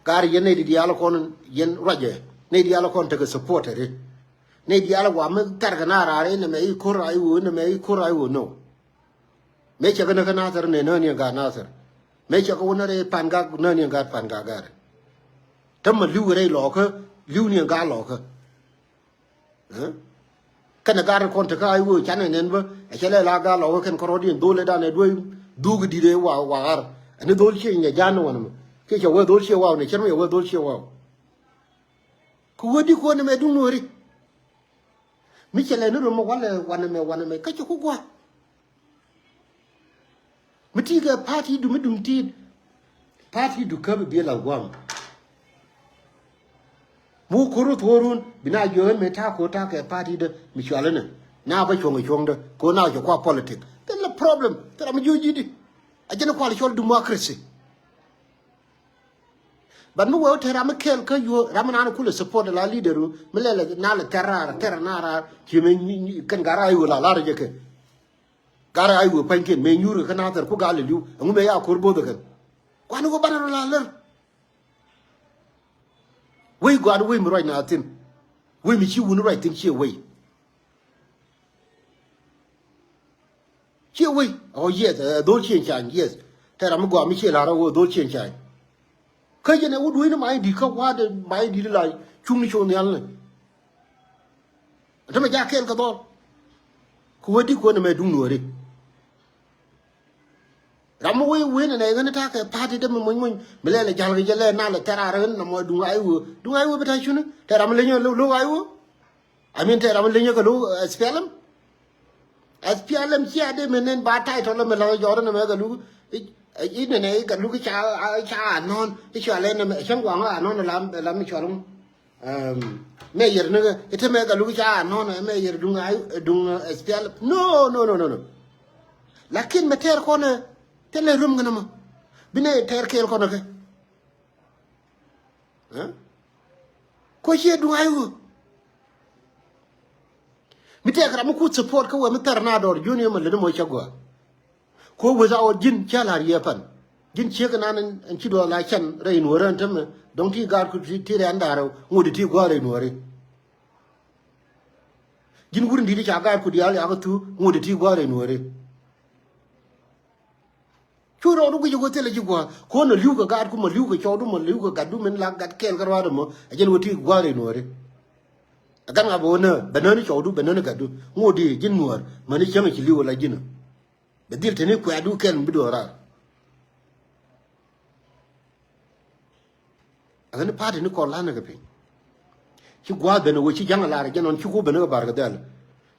Gaari yɛn nɛy di diaal kɔn yɛn ruacɛ nɛy diaal kɔn tekɛ supporteri. Nɛy diaal wa mi thɛr kɛ na raar inɛ mɛ i̱ ko̱r a i̱ wee inɛ mɛ i̱ ko̱r a i̱ wee no. Mëë cɛ kɛ näk kä Nathir nɛ näk ni ɛn gaat Nathir. Mëë cɛ kɛ wä näk rɛy Pangak näk ni ɛn gaat Pangak gari. Tämɛ li̱w rɛy Lɔɔkä li̱w ni ɛn gaat Lɔɔkä. Ɛ? Kɛnɛ gaat kɔn te kä a i̱ wee canɛ nɛn bä ɛ cɛ lɛ la gaat Lɔɔkä kɛn kärɔɔdiɛn dho̱l ɛ danɛ duee dhuk i̱ di̱t ɛ wa wa ɣar. Ɛn i̱ dho̱l ciëny ɛ ja̱a̱n ni wanɛ mɛ kiɛ cɛ wee dho̱l ciɛ waw nɛ cɛn mi cɛ wee dho̱l ciɛ waw. Kɛ wee di kuɔn ɛmɛ duŋ nuɔri. Mi cɛ lɛ ni rom mɛ walɛ wanɛ mɛ wanɛ mɛ kä cɛ ku gua̱a̱. Mi ti kɛ party du mi duŋ ti̱i̱t. Party du käp i̱ biɛ la guam. Mi wä ko̱r wä thuɔ̱ɔ̱run bi na jiök ɛn mëë ta̱a̱ ko̱r ta̱a̱ kɛ party dä mi cual ɛnɛ. Na bä cuɔ̱ŋ ɛ cuɔ̱ŋdä ko̱r na cɛ kua politic. Thilɛ problem thilɛ mi jiök ji̱di. A jɛn kual cɔl democracy. But mi wee wä te ram mi kɛɛl kä yuɔ ram mi naan kulɛ support la leader mi lɛlɛ na lɛ thɛr raar thɛr na raar ci mi kɛn gar a yuɔ la lar jɛ kɛ. Gar a yuɔ pa̱nykiɛn mëë nyuur kɛ kä na thɛr ku gal liu ɛŋu mëë ya ko̱r both kɛn. Kuan wä banɛ rɔ la lär. Wei gɔaa wei mi ruac na thin. Wei mi ci wun ruac thin ciɛ wei. Ciɛ wei. Oh yes, ɛ dhol ciɛ cany, yes. Tɛ ram mi gɔaa mi ciɛ lar ɛ wee dhol ciɛ cany. Kä jɛn ɛ wä dueeni ma i̱ di̱t kä wa̱a̱dɛ ma i̱ di̱t la cuŋni cuŋ nhial ni. Ɛ tämɛ ja̱ kɛɛl kɛ dhɔl. Kɛ wee di̱t kuɔn ɛmɛ duŋ nuɔɔri. Ram mi wee wee nɛ nɛ ɣän ta̱a̱ kɛ party dee mi mony mony mi lɛl ɛ ja̱l kɛ jɛ lɛ nal ɛ thɛr a rɛ ɣän nɔmɔ duŋ a i̱ wee duŋ a i̱ wee bi ta̱a̱ cuni. Tɛ ram mi lenyɛ lo̱k a i̱ wee. I mean tɛ ram leny kɛ luk, eh, S P L M. S P L M cia dee mi nen ba title mi la jɔr ni mɛ kɛ luk. I̱ nɛnɛ kɛ luk ca, ca anɔn i̱ cɔal ɛn cäŋ guaŋ anɔn la, la mi cɔal. Mɛ yɛr ni kɛ i̱ te mɛ kɛ luk ca anɔn mɛ yɛr duŋ, duŋ, eh, S P L M. No, no, no, no, no. Lakin mɛ tɛɛr kɔn ɛ thilɛ rum kɛ nɔmɔ. Bi nɛ tɛɛr kɛɛl kɔn ɛ kɛ. Ɛ? Ko ciɛ duŋ a i̱ ɣöö mi tɛk ram mi kut support kä wee mi thɛr na dɔɔr jiön yɛ mɛ lät mɔ cä gɔaa. Ko weth a ɣɔt ji̱n cä la̱r yɛ pan ji̱n ciek nan ɛn ci duɔth la cɛn rɛy nuɔ̱ɔ̱rä ɛn tämɛ dɔ̱ŋ ti gaatku ti rɛn da̱rä ŋot ti gua̱a̱r rɛy nuɔ̱ɔ̱ri. Ji̱n wur in di̱t ca gaatku diaal yakä thuk ŋot ti gua̱a̱r rɛy nuɔ̱ɔ̱ri. Cu rɔɔdu guic ɛ wä thilɛ ji̱ gua̱a̱r ko̱n ɛ li̱w kɛ gaatku mɔ li̱w kɛ cɔwdu mɔ li̱w kɛ gatdu min la gat kɛɛl kä rua̱a̱t ɛmɔ. Ɛ jɛn wä ti gua̱a̱r in wääri. Ɛ gat ŋa bɛ wä nä bɛ nä ni cɔwdu bɛ nä ni gatdu. Ŋot di ji̱n nuäär mäni cäŋ ci li̱w ɛ la ji̱n ɛ bɛ dhil te ni kuɛ̈ɛ̈du kɛl mi bi duɔ̱ɔ̱r raar. Ɛ ɣän party ni kɔn la̱t ni kɛ piny. Ci gua̱a̱th ben ɛ wee ci ja̱ŋ ɛ lar ɛ jɛn ɣän ci ku ben ɛ kɛ bar kɛ dhɛl.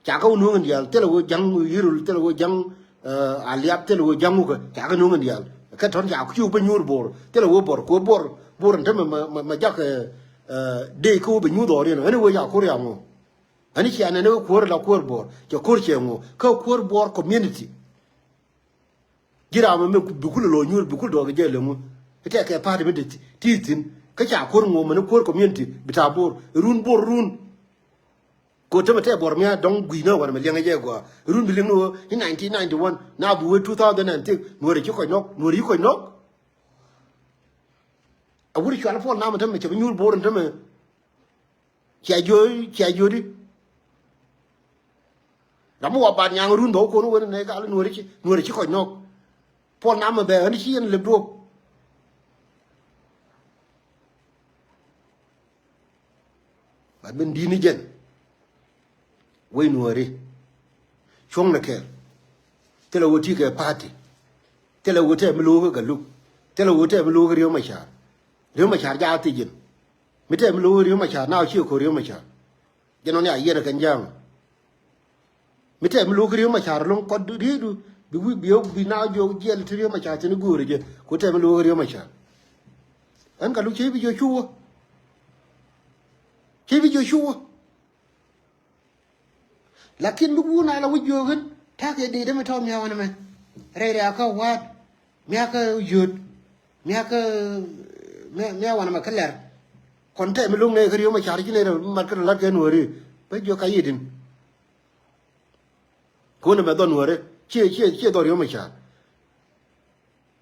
Ca kɛ wä nuɔ̱ŋ in diaal thilɛ wee ja̱ŋ Yirol thilɛ wee ja̱ŋ, eh, Aliap thilɛ wee ja̱ŋ wukɛ ca kɛ nuɔ̱ŋ in diaal. Kɛ tɔ̱n ca ku ci wä ben nyuur Bor thilɛ wee Bor ku wee Bor Bor in te mɛ mɛ mɛ jak, eh, eh, dee kä wä ben nyuur dhɔriɛn ɣän wee ca kur ya ŋu. Ɣän cia nɛn wee kuäär la kuäär Bor cɛ kur cɛ ŋu kä kuäär Bor community. Ji̱ ram ɛmɛ bi kulɛ lo̱o̱ nyuur bi kul dɔɔk jɛ leŋu. Tɛ kɛ party mi ti ti thi̱n kä ca kuɔr ŋuɔ̱ɔ̱m mɛn kuɔr community bi ta̱a̱ Bor run Bor run. Ko temɛ tɛ Bor mi a dɔŋ gui̱n ni ɣöö wanɛ mɛ liɛŋɛ jɛ gɔaa run bi liŋ ni ɣöö i̱ nineteen ninety-one na bi wee two thousand and six nuɔ̱ɔ̱rɛ ci kɔc nɔk nuɔ̱ɔ̱rɛ ci kɔc nɔk. A wuri cual puɔl namɛ temɛ cɛ bi nyuur Bor in temɛ. Cia jiööc cia jiöödi. Ram mi wa bat nyaŋ run dhɔw kon wen ne gal nuɔri ci nuɔri ci kɔc nɔk. Puɔl nam mi bɛ ɣän ci yɛn lep duɔp. Bat ben di̱t ni jɛn. Wec nuɔri cuɔ̱ŋ ni kɛɛl. Thilɛ ɣöö ti kɛ party. Thilɛ ɣöö tɛm mi lo̱o̱k kä Galuk. Thilɛ ɣöö tɛm mi lo̱o̱k kä Riek Machar. Riek Machar jaat thiec ji̱n. Mi tɛm mi lo̱o̱k kä Riek Machar, na cie ko̱r Riek Machar. Jɛ nɔn ya yiɛn ɛ kɛn ja̱a̱ŋ. Mi tɛm mi lo̱o̱k kä Riek Machar lo̱ŋ kɔt rieetdu, bi wi̱i̱ bi ɣöö bi na jiök jiɛl ti Riek Machar thi̱n i̱ göörä jɛ. Ku tɛm mi lo̱o̱k kä Riek Machar. Ɣän Galuk cie bi jiök cu wä. Cie bi jiök cu wä. Lakin bi wun a la wi̱c jiök ɣän, ta̱a̱ kɛ dee dee mi tɔ̱ mia̱a̱ wanɛ mɛ. Rɛy rɛy a kä wa̱a̱t, mia̱a̱ kä yööt, mia̱a̱ kä, mia̱a̱, mia̱a̱ wanɛ mɛ kä lɛr. Kɔn tɛm mi lo̱ŋ nɛ kä Riek Machar ci nɛ rɛ mat kä rɛ la̱t kɛ Nuääri. Bä jiök ka yiëëdin. Ko̱n ɛmɛ dhɔn Nuäärä, ciɛ, ciɛ, ciɛ dhɔn Riek Machar.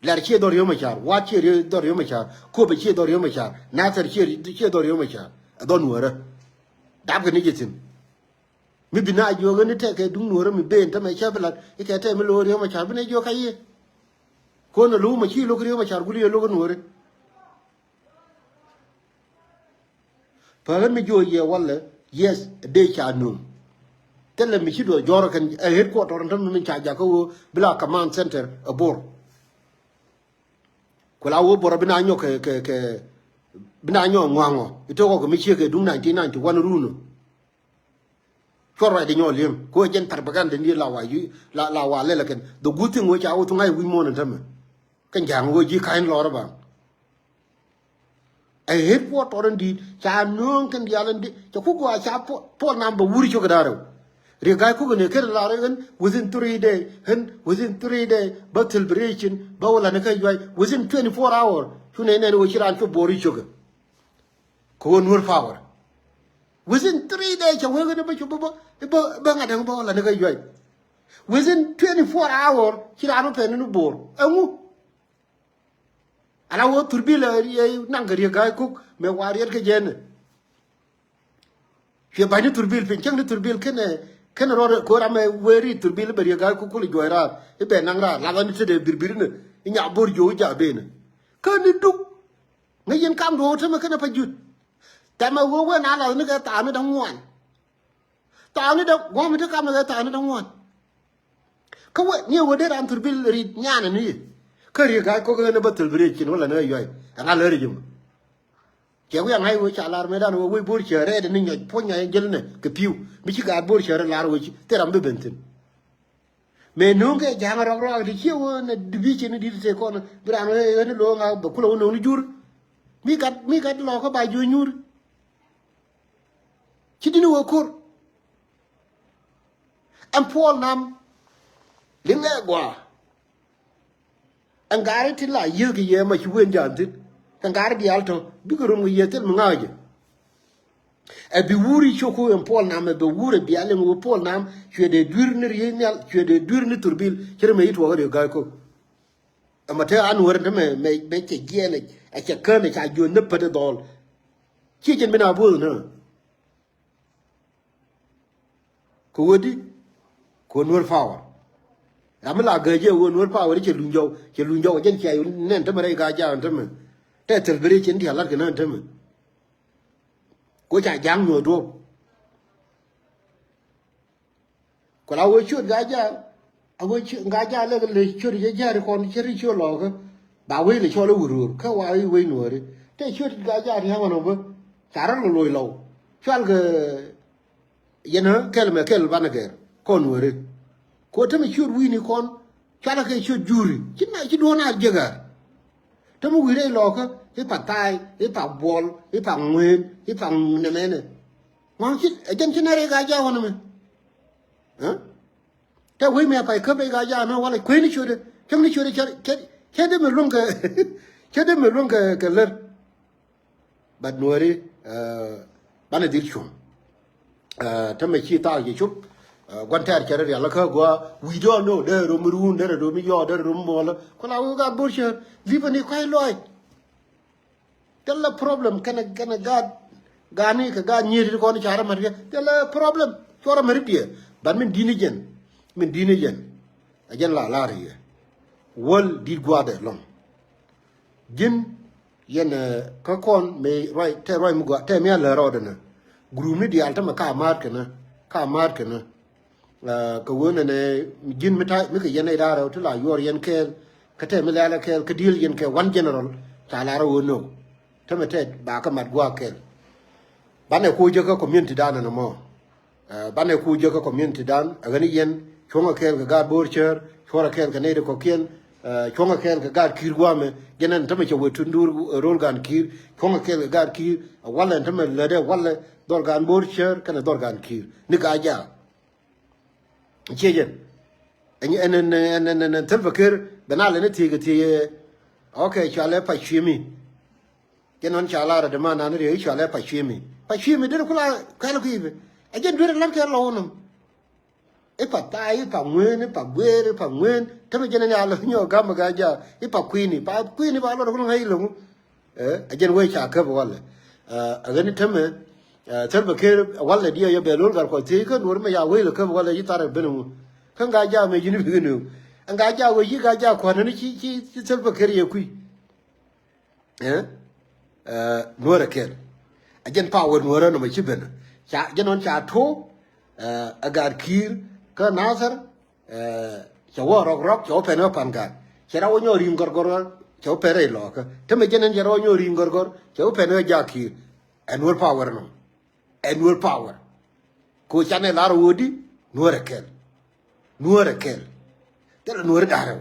Lɛr ciɛ dhɔn Riek Machar, Wa̱a̱t ciɛ ri-, dhɔn Riek Machar, Köpɛ ciɛ dhɔn Riek Machar, Nathɛr ciɛ, ciɛ dhɔn Riek Machar. Ɛ dhɔn Nuäärä. Dapkɛ ni jɛ thi̱n. Mi bi na jiök ɣän i̱ tɛkɛ duŋ Nuäärä mi ben tämɛ cä bi la̱t, i̱ kɛ tɛm mi lo̱o̱k Riek Machar, bi nɛ jiök ka yiëë. Ko̱n ɛ lo̱o̱k mɛ ci lo̱k Riek Machar guli yɛ lo̱k Nuäärä. Päkän mi jiök yɛ walɛ, yes, dee ca nööŋ. Thilɛ mi ci duɔth jɔ̱ɔ̱r kɛn ɛ headquarter in tämɛ min ca jakä ɣöö bi la command center ɛ Bor. Ku la ɣöö Bor bi na nyɔk kɛ, kɛ, kɛ, bi na nyɔk ŋua̱ŋɔ. I̱ tɔkɔ kɛ mi ciek kɛ duŋ nineteen ninety-one runɔ. Cuɔr ruacdɛ nyɔk li̱em. Ku ɛ jɛn propaganda ni la wa yu, la, la wa lɛl ɛ kɛn. The good thing wee ca wä thuŋ a i̱ wi̱c muɔ̱ɔ̱n in tämɛ. Kɛn ja̱a̱ŋ ɣöö ji̱ ka̱ny lɔr i̱ baŋ. Ɛ headquarter in di̱i̱t ca nööŋ kɛn diaal in di ca ku gɔaa ca Paul, Paul Naaŋ bɛ wuri cok da̱rɛw. Riek Gai Kok in ɛ ker lar in within three day, in within three day bä celebration bä wä la̱t ni kä Yuay within twenty-four hour. Cu nɛy nɛn wä ci raan cop Bor i̱ cok. Kɛ wä Nuer power. Within three day ca wee in bä cop bä, bä, bä ŋa̱t ɛŋ bä wä la̱t ni kä Yuay. Within twenty-four hour ci raan wä pɛn in Bor. Ɛŋu? Ala wä Thurbil ɛ, ɛ naŋ kɛ Riek Gai Kok mɛ wa riɛt kä jɛn. Cuɛ ba̱ny ni Thurbil piny, cäŋ ni Thurbil kɛnɛ, kɛnɛ rɔɔdɛ ko̱r amɛ wee ri̱t Thurbil i̱ bɛ Riek Gai Kok kul i̱ juɔc raar i̱ bɛ naŋ raar lathɔ ni tetdɛ birbir inɛ i̱ nya Bor jiök i̱ ja̱ ben. Kä ni duk ŋäc yɛn kam duɔ̱ɔ̱k tämɛ kɛnɛ pa jut. Tɛmɛ wee wee na lath ni kɛ thaak ni da̱ŋ ŋuan. Thaak ni da̱ŋ gua̱a̱m i̱ te kam ni kɛ thaak ni da̱ŋ ŋuan. Kä wee ni wee dee raan Thurbil ri̱t nyanɛ ni yɛ. Kä Riek Gai Kok ɣän ɛ bä thil bi rɛy cin wä la ni ɣä yuay ɛŋa lär ji̱ mɔ. Cɛ wi̱i̱ aŋa̱c wee ca lar mëëdan wee wec Bor cä rɛɛdɛ ni nyɔc puɔ̱ny ŋa̱c jäl nɛ kɛ pi̱w mi ci gaat Bor cä rɛ lar wee ci thil ram bi ben thi̱n. Mëë nööŋ kɛ ja̱a̱ŋ rɔk rɔak ti ciɛ wee nɛ division ni di̱t tëë kɔn bi raan wee ɣän ni lo̱o̱ŋ a bɛ kulɛ wä nööŋ ni jur. Mi gat, mi gat lɔɔkä ba jiö nyuur. Ci di̱t ni wee ko̱r. Ɛn Paul Naaŋ liŋɛ gɔaa. Ɛn gaari ti la yiëëth kɛ yɛ ma ci wen ja̱a̱n thi̱n. Ɛn gaari diaal tɔ̱ bikɛ rom kɛ yɛ thil mi ŋa̱a̱cɛ. Ɛ bi wuri cok kɛ ɛn Paul Naaŋ ɛ bɛ wuri ɛ bia liŋ wä Paul Naaŋ cuɛ dee dui̱r ni Riek Nhial cuɛ dee dui̱r ni Thurbil. Ci ri mɛ yi tuɔɔk Riek Gai Kok. Ɛmɛ te an wär te mɛ, mɛ, mɛ cɛ jiɛɛn ɛ cɛ kän ɛ ca jiöt ni pät ɛ dhɔl. Ci jɛn bi na bo̱o̱th nä. Kɛ wä di kɛ wä Nuer power. Ram mi la gäc jɛ wä Nuer power cɛ luny jɔw, cɛ luny jɔw jɛn cia nɛn tämɛ rɛy Gaa Jaak tämɛ. Tɛ thil bi rɛy cɛn diaal lat kɛ nän tämɛ. Kɛ wä ca ja̱a̱ŋ nyuɔ̱th duɔ̱p. Kɛ la wä ciöt Gaa Jaak. A wee ci ŋa ja̱a̱ lek lec ciöt jɛ jiääri kɔn cä ri ciöt lɔɔkä. Ba wec lɛ cɔl i̱ wurur kä wa i̱ wec nuɔɔri. Tɛ ciöt ŋa ja̱a̱ ria̱ŋ ɣän ɔ bä ca rɔ̱ lɔ loc lɔw. Cual kɛ yɛn ɣä kɛl mɛ kɛl banɛ gɛr kɔn nuɔɔri. Kɛ ɣöö te mi ciöt wi̱i̱ni kɔn cualɛ kɛ ciöt juri ci na ci duɔ̱ɔ̱n a jiäk ɣaar. Te mi wi̱i̱ rɛy lɔɔkä i̱ pak thaay i̱ pak buɔl i̱ pak ŋueen i̱ pak nɛmɛnɛ. Ŋɔ̱a̱ŋ ci ɛ jɛn ci nɛ rɛy gaa ja̱a̱ ɣän ɛmɛ. Ɛ? Tɛ wec mi a pay käp rɛy Gaa Jaak ni walɛ kueeni ciötdɛ cäŋ ni ciötdɛ cä, cä, cä dee mi luäŋ kɛ cä dee mi luäŋ kɛ, kɛ lär. But nuɔɔri, ɛ, banɛ dhil cuɔ̱ŋ. Ɛ, tämɛ ci thaak jɛ cop. Ɛ, gua̱n tɛɛr cɛ rɛ rial kä gua, we don't know dee rom mi ruun dee rɛ rom mi yɔɔk dee rɛ rom mi muɔlä. Ku la wee gaat Bor cär dhipä ni kuay lɔaac. Thilɛ problem kɛnɛ, kɛnɛ gaat, gaani kɛ gaat nyiet ti kɔn ca rɛ mɛt kɛ. Thilɛ problem cuɔ rɛ mɛt i̱ diɛ. But min di̱t ni jɛn, min di̱t ni jɛn. Ɛ jɛn la lar yɛ wäl di̱t gua̱a̱th ɛlɔ̱ŋ. Ji̱n yɛn, ɛ, kä kɔn mëë ruac tɛ ruac mi gɔaa tɛ mi a lär rɔɔdɛ nä. Group ni diaal tämɛ ka ma̱a̱t kɛ nä, ka ma̱a̱t kɛ nä. Kɛ ɣöö nɛnɛ ji̱n mi ta̱ mi kɛ yɛn nɛy da̱a̱r rɛw ti la yuɔr yɛn kɛɛl kä tɛm mi lɛ̈ɛ̈lɛ kɛɛl kä di̱i̱l yɛn kɛ one general. Ca lar ɣöö no. Tämɛ tɛt ba kä mat gua̱a̱k kɛɛl. Banɛ ku jäkä community dan ɛn ɛmɔ. Banɛ ku jäkä community dan ɛ ɣän i̱ yɛn cuɔ̱ŋɛ kɛɛl kɛ gaat bo̱o̱r cäär, cuɔ̱rɛ kɛɛl kɛ nɛy ti kɔ̱kiɛn, cuɔ̱ŋɛ kɛɛl kɛ gaat ki̱i̱r gua̱a̱mɛ. Jɛn ɛn tämɛ cɛ wee tun duur ro̱l gaan ki̱i̱r, cuɔ̱ŋɛ kɛɛl kɛ gaat ki̱i̱r. Ɛ walɛ ɛn tämɛ lätdɛ walɛ dhɔr gaan bo̱o̱r cäär kɛnɛ dhɔr gaan ki̱i̱r ni gaat jaak. Ciecɛ ɛn ɛn ɛn ɛn ɛn Salva Kiir bɛ na lɛ ni thiec kɛ thiec. Ok, cualɛ pa cui̱ mi. Jɛ nɔn ca lar ɛ däman nan riek i̱ cualɛ pa cui̱ mi. Pa cui̱ mi derɛ kula kɛl kui̱ bi. Ɛ jɛn duer ɛ lar kɛ lɔw nɔm. I̱ pa thaay, i̱ pa ŋueen, i̱ pa gueer, i̱ pa ŋueen. Tämɛ jɛn ɛn ya lɔ nyɔk gam ɛ gaa jaak. I̱ pa kui̱ni, pa kui̱ni pa lɔr kul ŋa̱c i̱ lo̱ŋ. Ɛ jɛn wee ca käp walɛ. Ɛ ɣän i̱ tämɛ Salva Kiir walɛ diɛ yɛ bɛ lo̱l gat kɔ thiec kä nuɔr mɛ ya wee lɛ käp walɛ ci thar ɛ ben ŋu. Kä ŋa jaak mɛ ji̱n i̱ bikɛ nööŋ. Ŋa jaak wee ci ŋa jaak kua̱n ni ci ci ci Salva Kiir yɛ kui̱. Ɛ nuɔrɛ kɛl. Ɛ jɛn power nuɔrɛ nɔmɔ ci ben. Ca jɛn ɣän ca tuɔɔk ɛ gaat ki̱i̱r kä Nathɛr. Cɛ wä rɔk rɔk cɛ wä pɛn ɣä pan gaat. Cɛ rɔ wä nyɔk ri̱i̱ŋ gɔrgɔr cɛ wä pɛn rɛy lɔɔkä. Tämɛ jɛn ɛn cɛ rɔ wä nyɔk ri̱i̱ŋ gɔrgɔr cɛ wä pɛn ɣä jak ki̱i̱r. Ɛ nuɔr power nɔ. Ɛ nuɔr power. Ko canɛ lar ɣöö di nuɔrɛ kɛl. Nuɔrɛ kɛl. Thilɛ nuɔri da̱rɛ.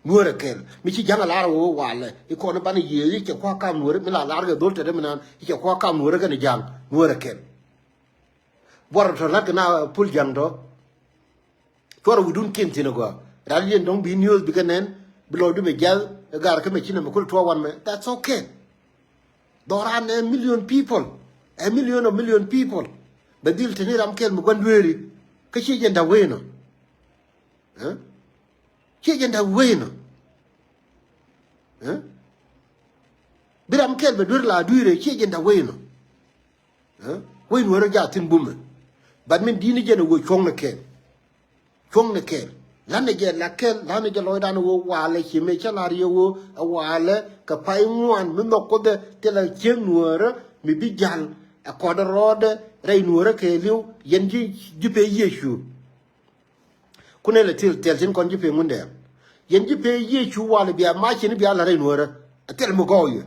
Nuɔrɛ kɛl mi ci ja̱ŋ a lar ɣöö walɛ i̱ kɔn i̱ banɛ yiëë i̱ cɛ kua̱ kam nuɔri mi la lar kɛ dhol tɛtdɛ mi naan i̱ cɛ kua̱ kam nuɔri kɛn i̱ ja̱ŋ. Nuɔrɛ kɛl. Buɔrɛ tɔ la̱t kɛ na pul ja̱ŋ tɔ. Cuɔrɛ wi̱dun kiɛn thi̱n agɔaa. Ral yɛn dɔ̱ŋ bi news bikɛ nɛn bi lɔcdu mɛ jiath ɛ gar kä mɛ ci nɛ mɛ kul tuɔɔk wan mɛ. That's okay. Dhɔran ɛ million people, ɛ million of million people. Bɛ dhil te ni ram kɛl mi gua̱n dueeri. Kä ciɛ jɛn da̱k wee nɔ. Ciɛ jɛn da̱k wee nɔ. Bi ram kɛl bɛ duer la dui̱rɛ ciɛ jɛn da̱k wee nɔ. Wec nuɔ̱ɔ̱rä jaa thi̱n bumɛ. But min di̱t ni jɛn ɛ wee cuɔ̱ŋnɛ kɛɛl. Cuɔ̱ŋnɛ kɛɛl. La̱nɛ jɛ la kɛɛl, la̱nɛ jɛ lɔcdan ɛ wee walɛ ci mëë cä la̱r yɛ wee ɛ walɛ kɛ pay ŋuan mi nhɔk Kuoth ɛ thilɛ cieŋ nuɔ̱ɔ̱rä mi bi ja̱l ɛ kɔtdɛ rɔɔdɛ rɛy nuɔ̱ɔ̱rä kɛɛliw yɛn ji̱ ji̱ pee Yecu. Kunɛ lɛ thil thil thi̱n kɔn ji̱ pee Ŋundɛɛŋ. Yɛn ji̱ pee Yecu walɛ bia mac cin bia la̱r rɛy nuɔ̱ɔ̱rä ɛ thil mi gɔw yɛ.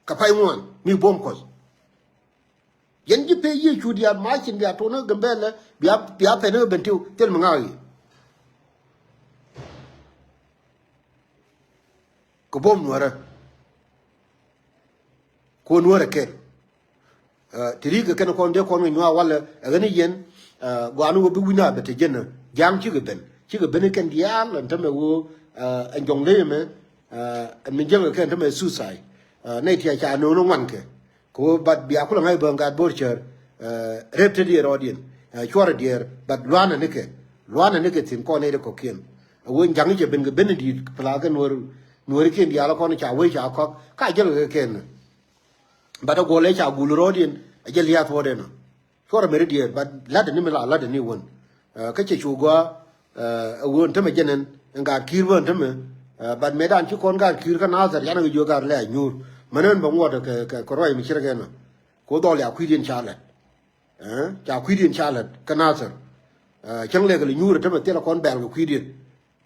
Kɛ pay ŋuan mi buɔ̱m Kuɔth. Yɛn ji̱ pee Yecu diaal mac cin bia tuɔn kä Gambɛlɛ bia bia pɛn kä Bentiu thil mi ŋa̱a̱k yi. Kɛ buɔ̱m nuɔ̱ɔ̱rä. Kɛ ɣöö nuɔ̱ɔ̱rä kɛl. Ti ri̱i̱kɛ kɛn kɔn dee kɔn kɛ nyuaak walɛ ɛ ɣän i̱ yɛn gua̱a̱ni ɣöö bi wi̱na bɛ te jɛn ɛ ja̱a̱ŋ cikɛ ben cikɛ ben i̱ kɛn diaal ɛn tämɛ ɣöö ɛn jɔ̱ŋ ley ɛmɛ. Ɛn min jäŋ ɛ kɛn tämɛ suicide. Nɛy ti a ca no̱o̱ŋ ni ŋuan kɛ kɛ ɣöö bat bia kulɛ ŋa̱c bä ŋa̱t bo̱r cär. Rep te diɛɛr rɔɔdiɛn cuɔrɛ diɛɛr bat lua̱a̱nɛ nikɛ lua̱a̱nɛ nikɛ thi̱n kɔn nɛy ti kɔ̱kiɛn. Ɛ ɣöö ja̱ŋ i̱ cɛ ben kɛ ben i̱ di̱i̱t pla kɛ nuɔ̱ɔ̱r nuɔ̱ɔ̱rikiɛn diaal kɔn ca wee ca kɔk ka jäl kɛ kɛn. Bat ɛ guɔl ɛ ca gul rɔɔdiɛn ɛ jɛ liath wä dɛn ɔ. Cuɔrɛ meri diɛɛr bat la̱t ni mi la la̱t ni wän. Kä cɛ cu gɔaa ɛ wän tämɛ jɛn ɛn ɛn gaat ki̱i̱r bä ɛn tämɛ. Bat mɛtdan ci kɔn gaat ki̱i̱r kä Nathɛr yan ɛ kɛ jiök gaat lɛ a nyuur mɛn ɛn bɛ ŋuɔt kɛ kɛ ruac mi cir kɛn ɔ. Ku dhɔl ya kui̱diɛn ca lɛt. Ca kui̱diɛn ca lɛt kä Nathɛr. Cäŋ lɛk kɛ lɛ nyuur ɛ tämɛ thilɛ kɔn bɛɛl kɛ kui̱diɛn.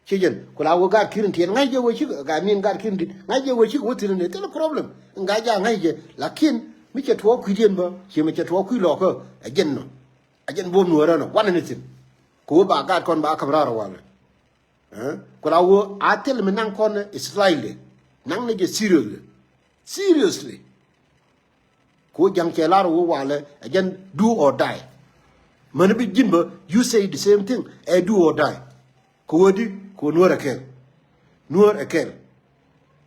Ci jɛn ku la wä gaat ki̱i̱r in tiɛt ŋa̱c jɛ wä cik gat nin gaat ki̱i̱r in tiɛt ŋa̱c jɛ wä cik wä thi̱n in thilɛ problem. Ŋa̱c jɛ a ŋa̱c jɛ lakin mi cɛ tuɔɔk kui̱diɛn bä ci mi cɛ tuɔɔk kui̱ lɔkä. Ɛ jɛn nɔ ɛ jɛn buɔ̱m nuɔ̱ɔ̱rä nɔ wanɛ ni thi̱n. Ku wä ba gaat kɔn ba käm raar walɛ. Ku la wä a thil mi naŋ kɔn ɛ slightly naŋ ni jɛ seriously. Seriously. Ku ja̱ŋ cɛ lar wä walɛ ɛ jɛn do or die. Mäni bi ji̱n bä you say the same thing ɛ do or die. Ku wä di ku nuɔ̱ɔ̱r ɛ kɛl. Nuɔ̱ɔ̱r ɛ kɛl.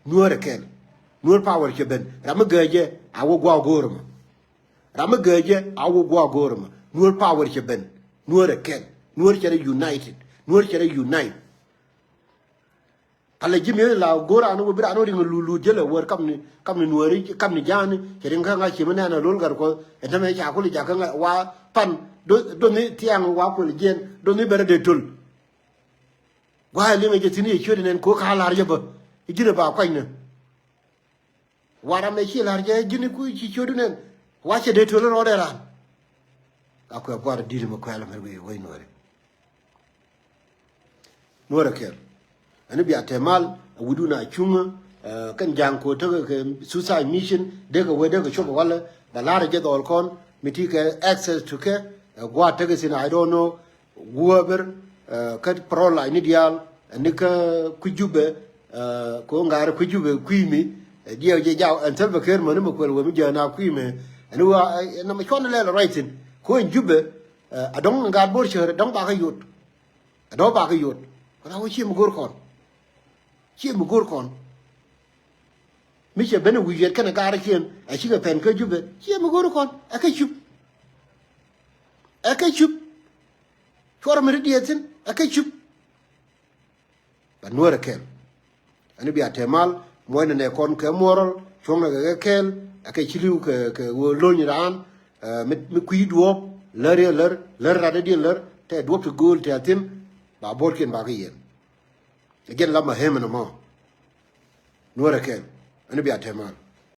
Nuɔ̱ɔ̱r ɛ kɛl. Nuɔ̱ɔ̱r power cɛ ben ram mi gääcɛ a wä gua̱a̱k go̱o̱r ɛmɔ. Ram mi gääcɛ a wä gua̱a̱k go̱o̱r ɛmɔ nuɔ̱ɔ̱r power cɛ ben. Nuɔ̱ɔ̱r ɛ kɛl. Nuɔ̱ɔ̱r cɛ rɛ united. Nuɔ̱ɔ̱r cɛ rɛ unite. Palɛ ji̱ mi̱eth la go̱o̱r an wä bi raan wä riŋ luut luut jälɛ wär kamni kamni nuääri kamni ja̱a̱ni cɛ riŋ kä ŋa̱c ci mi nɛn a lo̱l gat kuɔth. Ɛn tämɛ ca kul jakä ŋa̱c wa pan do̱th ni thiaŋ wa kuël jiɛn do̱th ni bɛrɛ dee töl. Gua̱a̱c liŋ ɛ jɛ thi̱n yɛ ciöt nɛn ko̱ ka la̱r jɛ bä i̱ ji̱n ɛ ba kuany ni. Waram ɛ ci la̱r jɛ ji̱n i̱ kui̱ ci ciöt nɛn wa cɛ dee töl rɔɔdɛ raan. A kuɛ buar di̱t mɛ kuɛl mɛ wee wee nuɔri. Nuɔrɛ kɛl. Ɛn bia tɛ mal a wi̱dun a cuŋä, eh, kɛn ja̱a̱ŋ ko̱ tekɛ kɛ suicide mission, dekɛ wee dekɛ cop walɛ, ba la̱rä jɛ dhɔl kɔn, mi ti kɛ access to kɛ, eh, gua̱a̱t tekɛ thin, I don't know, whoever, eh, kä parol lac ni diaal, ɛn ni kä kui̱ Jubɛ, eh, ko̱ ŋa̱rä kui̱ Jubɛ kui̱ mi, eh, diɛw jɛ jaw, ɛn Salva Kiir mäni mɛ kuɛl wee mi jɛ na kui̱ mi, ɛn wa, eh, na mɛ cuɔn lɛl ruac thin, ko̱ ɛn Jubɛ, eh, a dɔ̱ŋ ŋa̱t bo̱r cäär, a dɔ̱ŋ bakɛ yot. A dɔ̱ŋ bakɛ yot. Kɔn a wä ciɛ mi go̱o̱r kɔn. Ciɛ mi go̱o̱r kɔn. Mi cɛ ben a wi̱i̱ yɛt kɛnɛ gaarä ciɛn a cikɛ pɛn kä Jubɛ. Ciɛ mi go̱o̱r kɔn. Ɛ kɛ cup. Ɛ kɛ cup. Cuɔr mi ri diɛɛth thi̱n. Ɛ kɛ cup. Ba nuɔrɛ kɛl. Ɛn bia tɛ mal, muɔcnɛ nɛ kɔn kɛ moral, cuɔ̱ŋnɛ kɛ kɛ kɛl, ɛ kɛ ci li̱w kɛ, kɛ ɣöö lo̱ny raan, eh, mi, mi kui̱ duɔ̱ɔ̱p, lär yɛ lär, lär rat diɛn lär, tɛ duɔ̱p ti gööl tɛ thi̱n, ba bo̱rkiɛn ba kɛ yɛn. Ɛ jɛn la ma hem ɛn ɛmɔ. Nuɔrɛ kɛl. Ɛn bia tɛ mal.